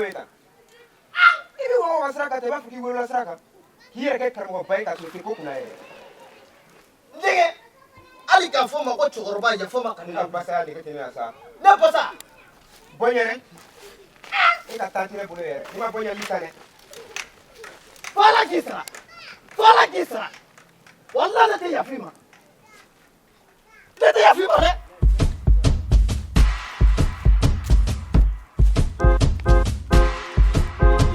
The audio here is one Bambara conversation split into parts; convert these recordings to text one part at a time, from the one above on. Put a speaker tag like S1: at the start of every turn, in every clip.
S1: ye tan? I bɛ mɔgɔw ka sira kan ten, i b'a fɔ k'i wolola sira kan, k'i yɛrɛ kɛ karamɔgɔba ye k'a sɔrɔ i tɛ ko kunna yɛrɛ.
S2: N denkɛ, hali k'a fɔ n ma ko cɛkɔrɔba, yafa n ma ka ne
S1: Ne ka
S2: lamɛn.
S1: basa y'a nege tɛmɛ yan sa.
S2: Ne basa.
S1: Bɔ n ɲɛ dɛ, e ka taa tɛ ne bolo yɛrɛ. N'i ma bɔ n ɲɛ, n b'i ta dɛ.
S2: Fo Ala k'i sara, fo Ala k'i sara. Walahi, ne tɛ yafa i ma, ne tɛ yafa i ma dɛ.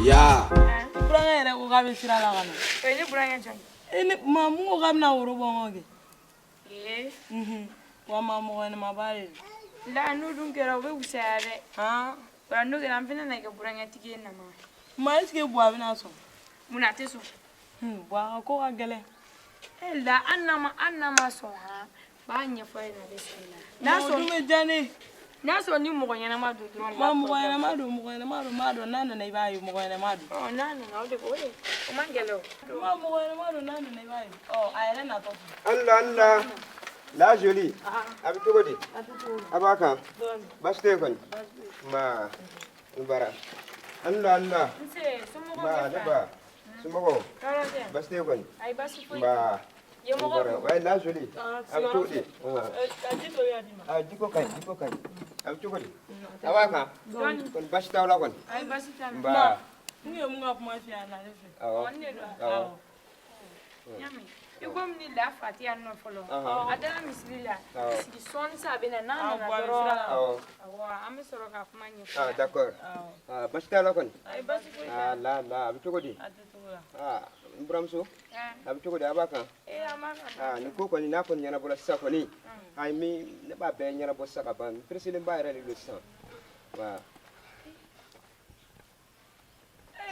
S3: Ya.
S4: Burankɛ yɛrɛ ko k'a bɛ sira la ka na.
S5: O ye ne burankɛ jɔn
S4: E ne ma mun ko k'a bɛna woro bɔ n kɔ kɛ.
S5: ye?
S4: Unhun. Wa maa mɔgɔ ɲɛnamaba de don.
S5: La, n'o dun kɛra, o bɛ wusaya dɛ.
S4: Han.
S5: Wa n'o kɛra, an fana na kɛ burankɛtigi ye nama.
S4: Ma, est ce que Buwa bɛna sɔn?
S5: Mun na a tɛ sɔn?
S4: Buwa ka ko ka gɛlɛn.
S5: E la, hali n'a ma sɔn, han, b'a ɲɛfɔ a ɲɛna, a bɛ sɔn la. N'a
S4: O dun
S5: sɔrɔ
S4: bɛ diya ne ye.
S5: N'a sɔrɔ ni mɔgɔ ɲɛnama don dɔrɔn.
S4: Ma, mɔgɔ ɲɛnama don, mɔgɔ ɲɛnama don, n b'a dɔn n'a nana i b'a ye, mɔgɔ ɲɛnama don.
S5: Ɔ, n'a nana, o de o man gɛlɛn o.
S4: Ma, mɔgɔ ɲɛnama don, n'a nana i b'a ye. Ɔ, a yɛrɛ natɔ filɛ.
S1: An la, an la, la jolie, a bɛ cogo di?
S4: A tɛ cogo di?
S1: A b'a kan?
S4: Dɔɔni.
S1: Baasi tɛ yen kɔni? Nba, n bara, an la, an la.
S5: Nse, somɔgɔw
S1: Nba,
S5: bɛ
S1: ne
S5: fa?
S1: ba, somɔgɔw?
S5: Tɔɔrɔ tɛ.
S1: Baasi tɛ yen kɔni?
S5: Ayi, baasi foyi tɛ.
S1: Nba.
S5: Yen
S1: N
S5: mɔgɔw
S1: bara
S5: dun?
S1: ouais, la jolie,
S4: Ah,
S1: a bɛ cogo di?
S4: Ka ji tobi ka d'i ma.
S1: Ah, jiko ka ɲi, jiko ka ɲi. A bɛ cogo di? A b'a kan?
S5: Dɔɔni.
S1: Kɔni baasi t'aw la kɔni?
S5: Ayi, baasi t'a la.
S1: Nba.
S4: N ye mun ka kuma f'i ye, a nalen filɛ.
S1: Awɔ.
S5: Ɔ, ne de don.
S1: Awɔ.
S5: N y'a mɛn. I komi ni la fa tɛ yan nɔ fɔlɔ. A dara misiri la.
S1: Awɔ.
S5: Sigi sɔɔni sa, a bɛ na. N'a
S4: Awɔ,
S5: nana
S4: a bɛ
S5: dɔrɔn.
S4: sira la.
S1: Awɔ.
S5: Awɔ, an bɛ sɔrɔ ka kuma ɲɛfɔ.
S1: Ah, d'accord.
S4: Awɔ.
S1: Ah, baasi t'a la kɔni?
S5: Ayi, baasi foyi t'a
S1: Ah, la la, a bɛ cogo di?
S4: A tɛ cogo la.
S1: Ah, n buramuso,
S5: la.
S1: a bɛ cogo di? A b'a kan?
S5: Ee, an b'a kan.
S1: Ah, nin ko kɔni, n'a kɔni ɲɛnabɔla sisan kɔni, ayi, min ne b'a bɛɛ ɲɛnabɔ sisan ka ban. N pereselenba yɛrɛ de don sisan wa.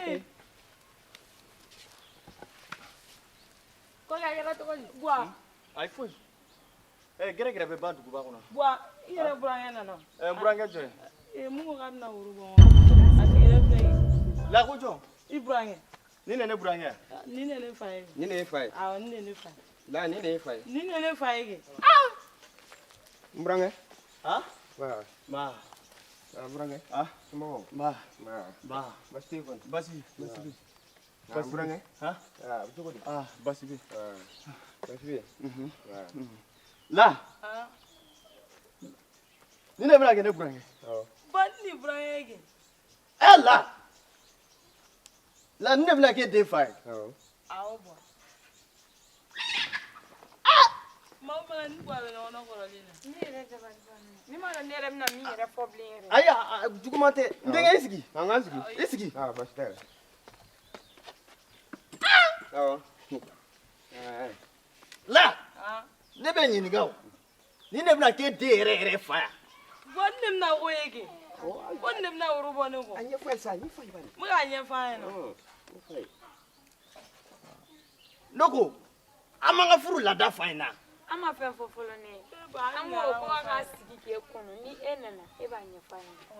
S4: Ee.
S5: Kɔkɛ, a kɛra cogo di?
S4: Buwa.
S2: Ayi, foyi. Ɛ, gɛrɛgɛrɛ bɛ ban duguba kɔnɔ.
S4: Buwa, i yɛrɛ burankɛ nana.
S2: Ɛ, n burankɛ jɔn ye?
S4: Ee, mun ko k'a bɛna woro bɔ n kɔ. A sigilen filɛ yen.
S2: La, ko jɔn?
S4: I burankɛ.
S2: Nin de ne burankɛ ye?
S4: Nin de ne fa ye.
S1: Nin de ye fa ye?
S4: Awɔ, nin de ne fa ye.
S1: La, nin de ye fa ye?
S4: Nin de ne fa ye kɛ.
S1: N burankɛ.
S2: Han.
S1: Wa.
S2: Ba.
S1: Ah, n burankɛ.
S2: Ah.
S1: Somɔgɔw?
S2: Ba.
S1: Ba.
S2: Ba.
S1: Baasi tɛ yen kɔni?
S2: Basi, basi bɛ.
S1: Ah, n burankɛ.
S2: Han.
S1: Ah, a bɛ cogo di?
S2: Ah, basi bɛ.
S1: Ah, baasi bɛ yen wa?
S2: La.
S4: Ah.
S2: Nin de bɛna kɛ ne burankɛ?
S1: Awɔ.
S4: Ba, nin de burankɛ ye kɛ.
S2: Ɛ, la la, nin de bɛna kɛ den fa ye?
S1: Awɔ.
S4: Awɔ, Buwa. Maaw mana ni Buwa bɛ ɲɔgɔn na kɔrɔlen na.
S5: Ne yɛrɛ dabali banna. Ne m'a dɔn ne yɛrɛ bɛna min yɛrɛ fɔ bilen yɛrɛ.
S2: Ayi, a juguman tɛ. N denkɛ, i sigi.
S1: An k'an sigi.
S2: I sigi.
S1: Ah, baasi tɛ. Awɔ. Ah.
S2: La.
S4: Ah.
S2: Ne bɛ ɲininka o, nin de bɛna kɛ den yɛrɛ yɛrɛ fa ya?
S4: Buwa, nin de bɛna ko ye kɛ. Ko nin de bɛna woro bɔ ne kɔ.
S1: A ɲɛfɔ ye sa, ɲɛfɔ ye bani.
S4: N bɛ k'a ɲɛfɔ a ɲɛna.
S1: Ɲɛfɔ ye.
S2: Ne ko an m'an ka furu laada fa in na.
S5: An ma fɛn fɔ fɔlɔ ne ye. An ko ko a k'a sigi k'e kɔnɔ, ni e nana, e b'a ɲɛfɔ a ɲɛna.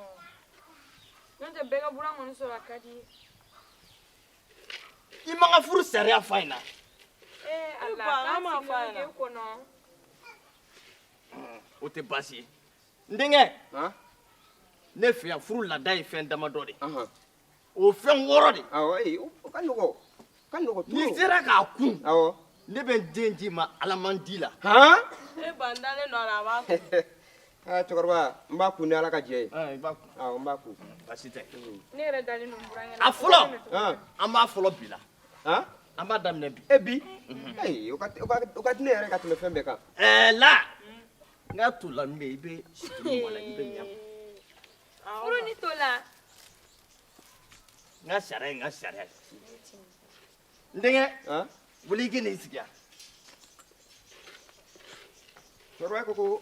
S5: N'o tɛ, bɛɛ ka buran kɔni sɔrɔ a ka di.
S2: I m'an ka furu sariya fa in na.
S5: Ee Ala,
S4: Ba, an
S5: k'a
S4: m'a fɔ a
S5: sigilen
S4: ɲɛna.
S5: k'e kɔnɔ.
S2: O tɛ baasi ye, n denkɛ.
S1: Han.
S2: Ne fɛ yan, furu laada ye fɛn damadɔ de ye.
S1: Ahan.
S2: O fɛn 6 de.
S1: Awɔ, ee, o ka nɔgɔ, o ka nɔgɔ
S2: N'i
S1: trop.
S2: sera k'a kun,
S1: Awɔ.
S2: ne bɛ n den d'i ma alamandi la.
S1: Han.
S4: E ba, n dalen don a la, a b'a kun.
S1: Ah, cɛkɔrɔba, n b'a kun ni Ala ka jɛ ye.
S2: I b'a kun.
S1: Awɔ, n b'a kun.
S2: Baasi tɛ.
S5: Ne yɛrɛ dalen don n burankɛ la.
S2: A fɔlɔ,
S1: Han.
S2: an b'a fɔlɔ bi la.
S1: Han.
S2: An b'a daminɛ bi.
S1: E bi, ee, o ka di ne yɛrɛ ka tɛmɛ fɛn bɛɛ kan.
S2: Ɛɛ, la, n ka to la min bɛ yen, i bɛ situlu bɔ a la, i bɛ ɲa.
S5: Furu ni to la.
S2: N ka sariya ye n ka sariya ye. N denkɛ,
S1: Han.
S2: wuli i k'i n'i sigi yan.
S1: Cɛkɔrɔba ko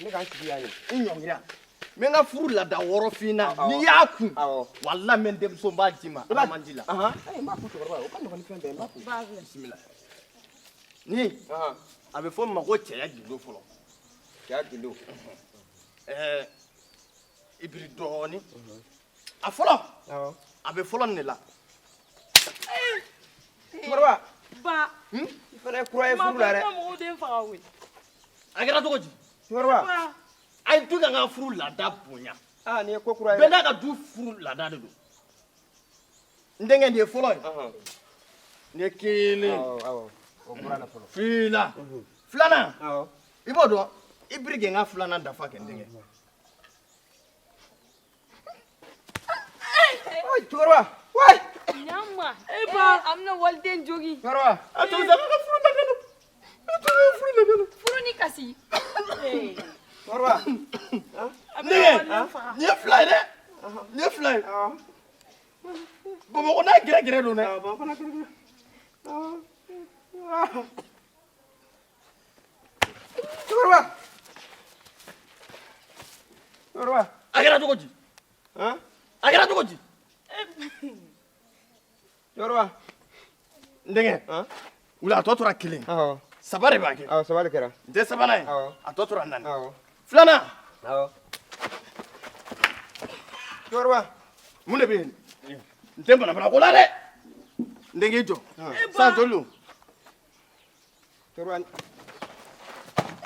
S1: ne k'an sigi yan de.
S2: I ɲɔngira. N bɛ n ka furu laada 6 f'i ɲɛna.
S1: Awɔ.
S2: N'i y'a kun,
S1: Awɔ.
S2: walahi, n bɛ n denmuso, n b'a d'i ma alamandi la.
S1: Ahan, ayi, n b'a kun, cɛkɔrɔba, o ka nɔgɔn ni fɛn bɛɛ ye, n b'a kun.
S4: Ba filɛ.
S2: Bisimila. Ni a bɛ fɔ min ma ko cɛya gindo fɔlɔ.
S1: Cɛya gindo.
S2: Ɛɛ, i biri dɔɔnin. A fɔlɔ,
S1: Awɔ.
S2: a bɛ fɔlɔ nin de la.
S1: Cɛkɔrɔba,
S4: Ba.
S1: i fana ye kura ye
S4: Ma,
S1: furu la
S4: ba,
S1: dɛ.
S4: i ka mɔgɔw den faga koyi.
S2: A kɛra cogo di?
S1: Cɛkɔrɔba.
S4: Ba.
S2: A ye du ka n ka furu laada bonya.
S1: Ah, nin ye ko kura ye
S2: Bɛɛ
S1: dɛ.
S2: n'a ka du furu laada de don. N denkɛ, nin ye fɔlɔ ye. Nin ye kelen.
S1: Awɔ, awɔ, o bɔra la fɔlɔ.
S2: Fila. Filanan.
S1: Awɔ.
S2: I b'o dɔn, i biri kɛ n ka filanan dafa kɛ, n denkɛ.
S1: Ayi, cɛkɔrɔba, wayi.
S5: Ɲama.
S4: E ba.
S5: A bɛna waliden jogin.
S1: Cɛkɔrɔba.
S2: A to sa ka furu nɛgɛ don. A to ka furu nɛgɛ don.
S5: Furu ni kasi.
S1: Cɛkɔrɔba.
S2: N denkɛ, nin ye fila ye dɛ. Nin ye fila ye.
S1: Awɔ.
S2: Bamakɔ n'a gɛrɛgɛrɛ don dɛ.
S1: Awɔ, Bamakɔ n'a gɛrɛgɛrɛ. Awɔ. Cɛkɔrɔba. Cɛkɔrɔba.
S2: A kɛra cogo di?
S1: Han?
S2: A kɛra cogo di?
S1: Cɛkɔrɔba.
S2: N denkɛ.
S1: Han?
S2: Wula, a tɔ tora kelen.
S1: Awɔ.
S2: Saba de b'a kɛ.
S1: Awɔ, saba de kɛra.
S2: N tɛ sabanan ye.
S1: Awɔ.
S2: A tɔ tora naani.
S1: Awɔ.
S2: Filanan.
S1: Awɔ. Cɛkɔrɔba.
S2: Mun de bɛ yen? N tɛ manamana ko la dɛ. N denkɛ, i jɔ. San joli don?
S1: Cɛkɔrɔba.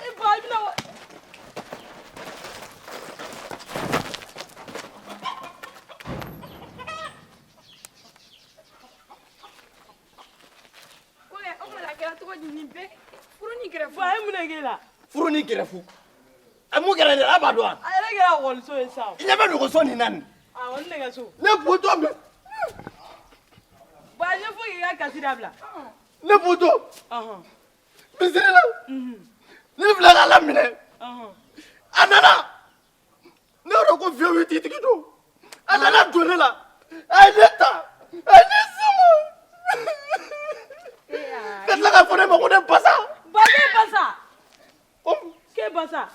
S4: E ba, i bɛna wa.
S5: Ko o tuma a kɛra cogo di nin bɛɛ furu ni gɛrɛfu.
S4: Ba, e mun de k'e la?
S2: Furu ni gɛrɛfu. A mun kɛra ne la, a b'a dɔn wa?
S4: A yɛrɛ kɛra ekɔliso ye sa.
S2: I ɲɛ bɛ nɔgɔso nin na nin.
S4: Awɔ, ni nɛgɛso.
S2: Ne bɔtɔ min.
S4: Ba, ɲɛfɔ k'i ka kasi dabila.
S2: Ne bɔtɔ. Misiri la. Ne filɛ k'a laminɛ. A nana. Ne yɛrɛ ko fiyewu tigi don. A nana don ne la. A ye ne ta. A ye ne sama. Ka tila k'a fɔ ne ma ko ne basa.
S4: Ba, k'e basa. K'e basa.